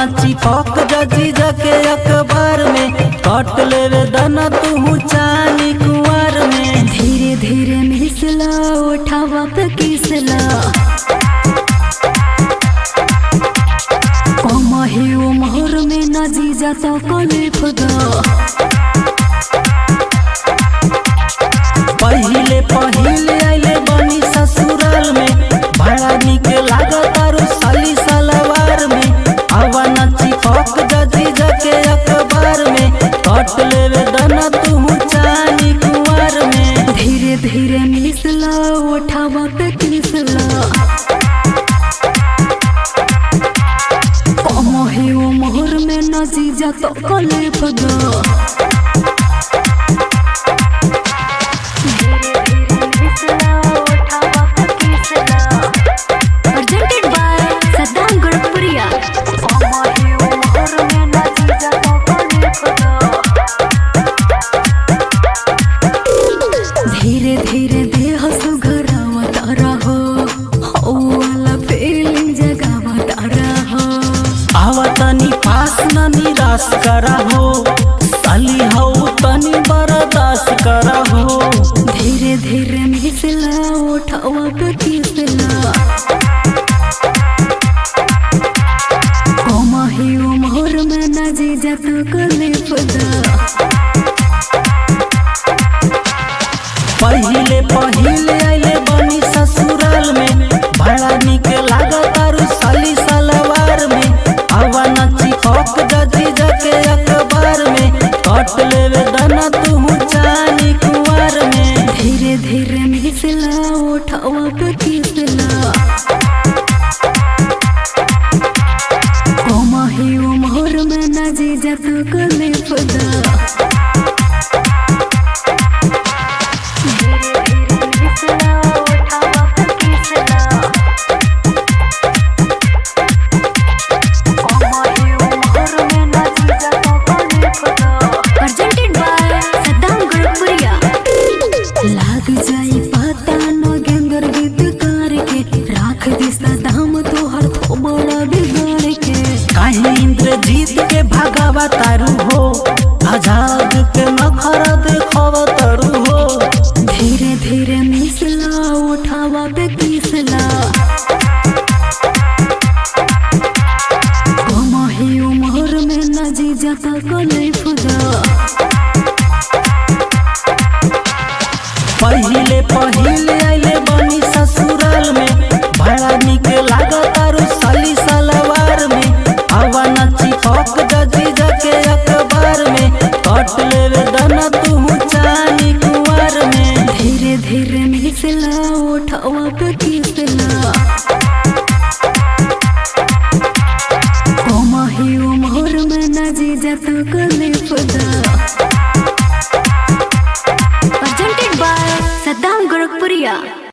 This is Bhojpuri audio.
आवा चिपक जजी जके अखबार में, कट लेवे दना तू चानी कुंवर में। धीरे धीरे मिसला उठावा पे किसला, कमही उमर में न जीजा तो कलिफ दा। पहिले पहिले आइले बनी ससुराल में, बड़ा निक लागत आरु साली सलवार में। आवा चिपक जजी जके अखबार में, कट लेवे दना तू चानी कुंवर में। धीरे धीरे मिसला उठावा पे किसला, कमही उमर में न जीजा तो कलिफ दा। Presented by Saddam Gurpuria. धीरे धीरे देह सुघरावा तारा हो, हो वाला फीलिंग जगावा तारा हो। आवा तनी पास न निराश करा हो, साली हो तनी बर्दाश्त करा हो। धीरे धीरे मिसला उठावा पे किसला, कमही उमर में न जीजा तो कलिफ दा। पहिले पहिले आइले बनी ससुराल में, बड़ा निक लागत आरु साली सलवार में। आवा चिपक जजी जके अखबार में, कट लेवे दना तू चानी कुंवर में। धीरे धीरे मिसला उठावा पे किसला, कमही उमर में न जीजा तो कलिफ दा। Presented by Saddam Gurpuria. लाग जाई पता न गेंदर गीतकार के, राख दी सदाम तोहर थोबड़ा बिगाड़ के। काहे इंद्रजीत के भगावा तारू हो, आजाद के नखरा देखवा तारू हो। धीरे धीरे मिसला उठावा पे किसला, कमही उमर में न जीजा तो कलिफ दा। पहिले पहिले आइले बनी ससुराल में, बड़ा निक लागत आरु साली सलवार में। आवा चिपक जजी जके अखबार में, कट लेवे दना तू चानी कुंवर में। धीरे धीरे मिसला उठावा पे किसला।